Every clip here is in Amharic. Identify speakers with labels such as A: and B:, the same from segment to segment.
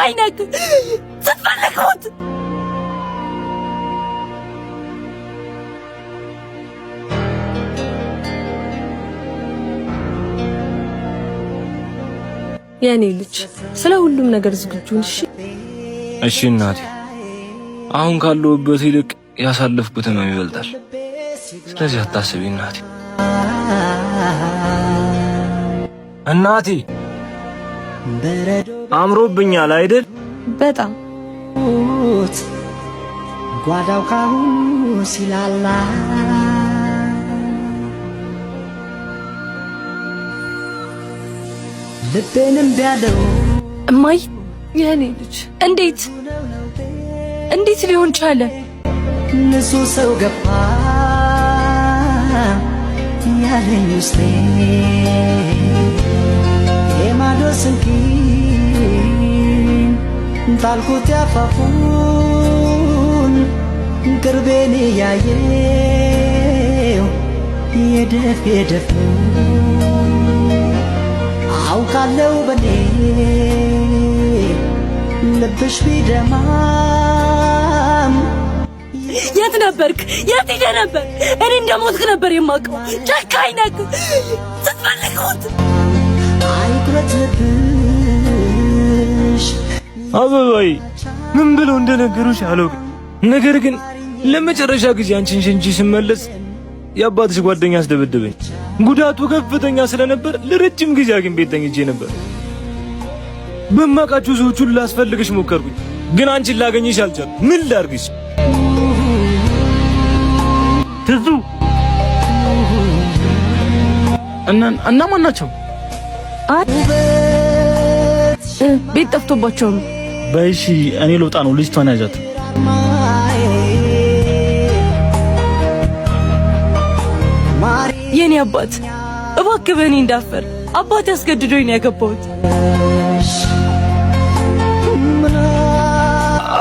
A: ጨካኝ ነህ። ስትፈልግ ሙት። የኔ ልጅ ስለ ሁሉም ነገር ዝግጁ ነሽ?
B: እሺ እናቴ፣ አሁን ካለሁበት ይልቅ ያሳለፍኩት ህመም ይበልጣል። ስለዚህ አታስቢ እናቴ። እናቴ አምሮብኛል አይደል?
A: በጣም።
C: ጓዳው ካሁኑ ሲላላ ልቤንም ቢያለው።
A: እማይ፣ የኔ ልጅ፣ እንዴት እንዴት ሊሆን ቻለ?
C: ንጹህ ሰው ገባ ያለኝ ውስጤ የማዶ ስንኪን ጣልኩት ያፋፉን ቅርቤን እያየው የደፍ የደፍ አውቃለው በኔ ልብሽ ቢደማም።
A: የት ነበርክ? የት ሄደህ ነበር? እኔ እንደሞትክ ነበር የማውቀው። ጨካኝ ነህ። ስትፈልግ ሙት።
C: አይኩረት ልብሽ።
B: አበባዬ፣ ምን ብለው እንደነገሩሽ አላውቅም። ነገር ግን ለመጨረሻ ጊዜ አንቺን ሸኝቼ ስመለስ የአባትሽ ጓደኛ አስደበደበኝ። ጉዳቱ ከፍተኛ ስለነበር ለረጅም ጊዜ ሐኪም ቤት ተኝቼ ነበር። በማውቃቸው ሰዎች ሁሉ ላስፈልግሽ ሞከርኩኝ፣ ግን አንቺን ላገኝሽ አልቻልኩም። ምን ላድርግሽ?
D: ትዙ እና እና ማን ናቸው?
A: ቤት ጠፍቶባቸው ነው።
D: በይሺ እኔ ልውጣ ነው። ልጅቷን ያዣት።
A: የኔ አባት፣ እባክህ በእኔ እንዳፈር። አባት ያስገድዶኝ ነው ያገባሁት።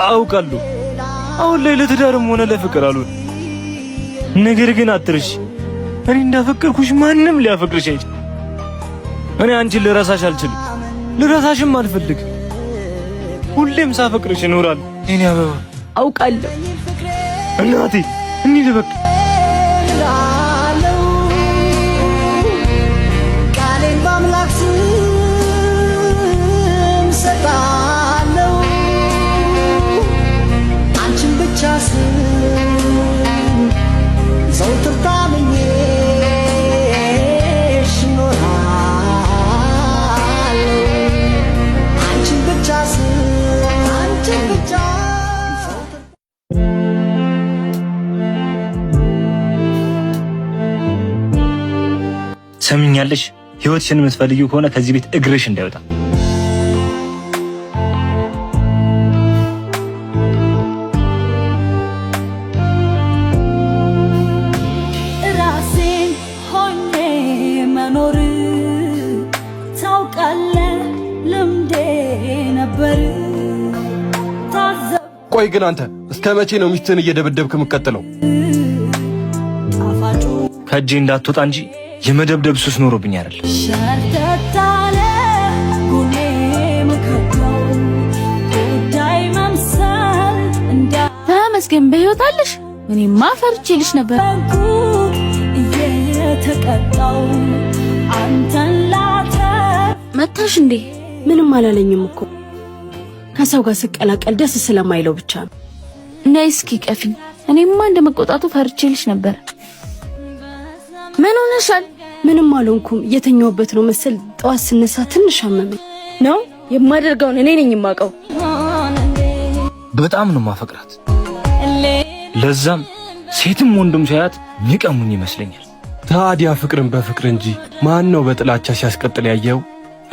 B: አውቃለሁ አሁን ላይ ለትዳርም ሆነ ለፍቅር አሉ። ነገር ግን አትርሽ፣ እኔ እንዳፈቅርኩሽ ማንም ሊያፈቅርሽ አይችልም። እኔ አንቺን ልረሳሽ አልችልም፣ ልረሳሽም አልፈልግ። ሁሌም ሳፈቅርሽ እኖራለሁ የኔ አበባ።
A: አውቃለሁ።
B: እናቴ፣ እንሂድ በቃ።
C: እላለሁ ቃሌን በአምላክ ስም ሰጣለሁ አንቺን ብቻ ስም ዘውትር ታምኜሽ እኖራለሁ አንቺን ብቻ ስም አንቺን ብቻ ዘውትር።
B: ሰምኛለሽ? ህይወትሽን የምትፈልጊው ከሆነ ከዚህ ቤት እግርሽ እንዳይወጣ።
A: ራሴን ሆኜ መኖር ታውቃለህ፣ ልምዴ ነበር። ታዘብ።
E: ቆይ ግን አንተ እስከ መቼ ነው ሚስትህን እየደበደብክ የምትቀጥለው?
A: ጣፋጩ
B: ከእጄ እንዳትወጣ እንጂ የመደብደብ ሱስ ኖሮብኝ አይደል።
A: ሸርተታለ ጎኔ መከተው ጉዳይ መምሰል
F: ተመስገን በህይወት አለሽ። እኔማ ፈርቼልሽ ነበር።
A: እንዳንኩ እየተቀጣው አንተን ላተር።
F: መታሽ እንዴ?
G: ምንም አላለኝም እኮ፣ ከሰው ጋር ስቀላቀል ደስ ስለማይለው ብቻ ነው።
F: ነይ እስኪ ቀፊኝ። እኔማ እንደ መቆጣቱ ፈርቼልሽ ነበር። ምን ሆነሻል?
G: ምንም አልሆንኩም። የተኛሁበት ነው መሰል። ጠዋት ስነሳ ትንሽ አመመኝ።
F: ነው የማደርገውን እኔ ነኝ የማውቀው።
B: በጣም ነው ማፈቅራት። ለዛም ሴትም ወንድም ሳያት ሚቀሙኝ ይመስለኛል።
E: ታዲያ ፍቅርን በፍቅር እንጂ ማን ነው በጥላቻ ሲያስቀጥል ያየው?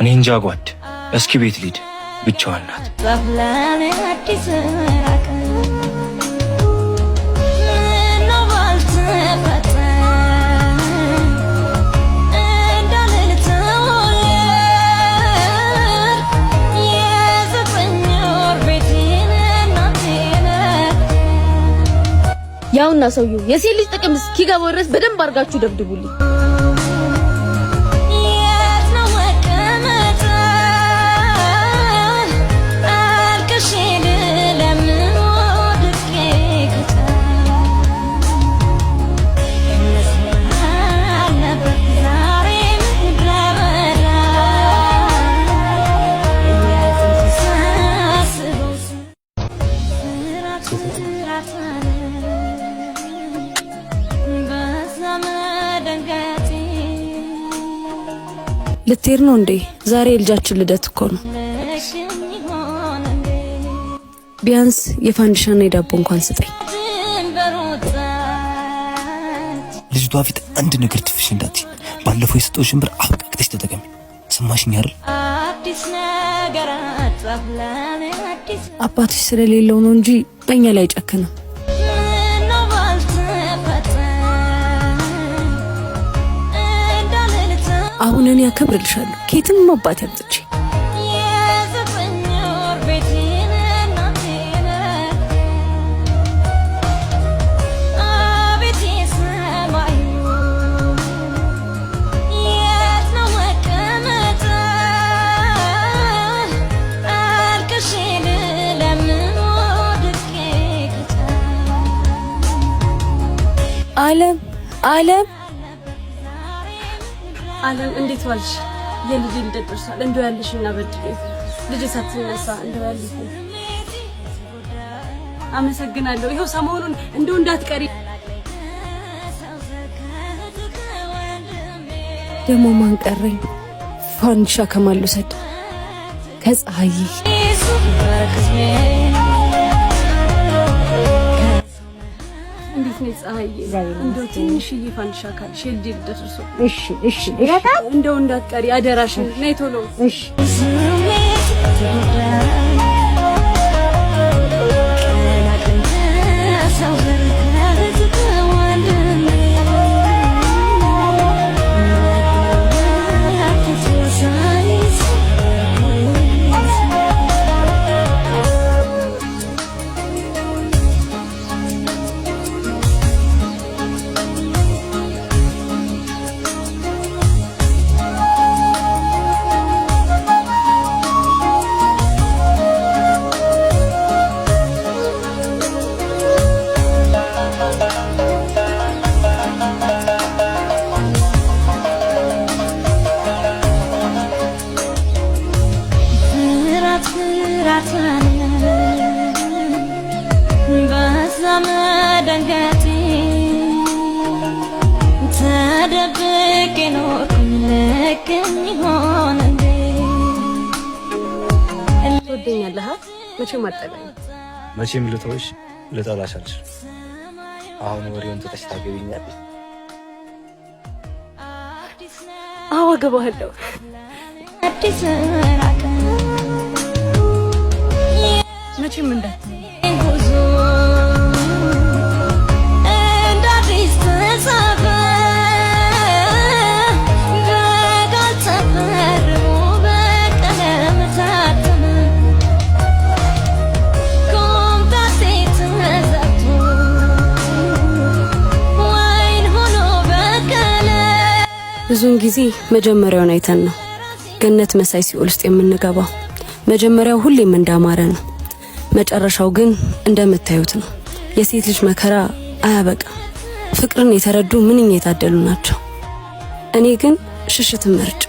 B: እኔ እንጃ ጓድ። እስኪ ቤት ልሂድ፣ ብቻዋን ናት።
A: ለኔ አዲስ ራቅ ምነው ባልተፈጠር እንዳልል ተወለድ የ9 ወር ቤቴን እናቴን።
F: ያውና ሰውየው የሴት ልጅ ጥቅም እስኪገባው ድረስ በደንብ አድርጋችሁ ደብድቡልኝ።
A: የት ነው መቀመጫ?
G: ልትሄድ ነው እንዴ? ዛሬ የልጃችን ልደት እኮ ነው። ቢያንስ የፋንዲሻና የዳቦ እንኳን ስጠኝ።
H: ልጅቷ ፊት አንድ ነገር ትፍሽ እንዳትይ። ባለፈው የሰጠሁሽን ብር አብቃቅተሽ ተጠቀሚ። ሰማሽኝ አይደል?
G: አባትሽ ስለሌለው ነው እንጂ በእኛ ላይ ጨክነው። አሁን እኔ አከብርልሻለሁ ከየትም አባቴ አምጥቼ። አለም አለም
A: አለም እንዴት ዋልሽ? የልጄ ልደት ደርሷል። እንደው ያለሽ እና በድሪ ልጄ ሳትነሳ እንደው ያለሽ። አመሰግናለሁ። ይኸው ሰሞኑን እንደው እንዳትቀሪ።
G: ደግሞ ማን ቀረኝ? ፋንዲሻ ከማን ልውሰድ? ከፀሐይ።
A: እንዴት ነው ፀሐዬ? እንደው ትንሽዬ ፋንዲሻ ካልሽ የልጄ ልደት ደርሷል።
I: እሺ እሺ፣
A: እንደው እንዳትቀሪ አደራሽን። ነይ ቶሎ።
I: እሺ።
G: ትወደኛለህ? መቼም አጠላኝ።
B: መቼም ልተውሽ ልጠላሽ አልችልም። አሁን ወሬውን ትተሽ ታገቢኛለሽ?
G: አዎ አገባሃለሁ።
A: መቼም እንዳት
G: ብዙውን ጊዜ መጀመሪያውን አይተን ነው ገነት መሳይ ሲኦል ውስጥ የምንገባው። መጀመሪያው ሁሌም እንዳማረ ነው፣ መጨረሻው ግን እንደምታዩት ነው። የሴት ልጅ መከራ አያበቃም። ፍቅርን የተረዱ ምንኛ የታደሉ ናቸው። እኔ ግን ሽሽትን መርጫለሁ።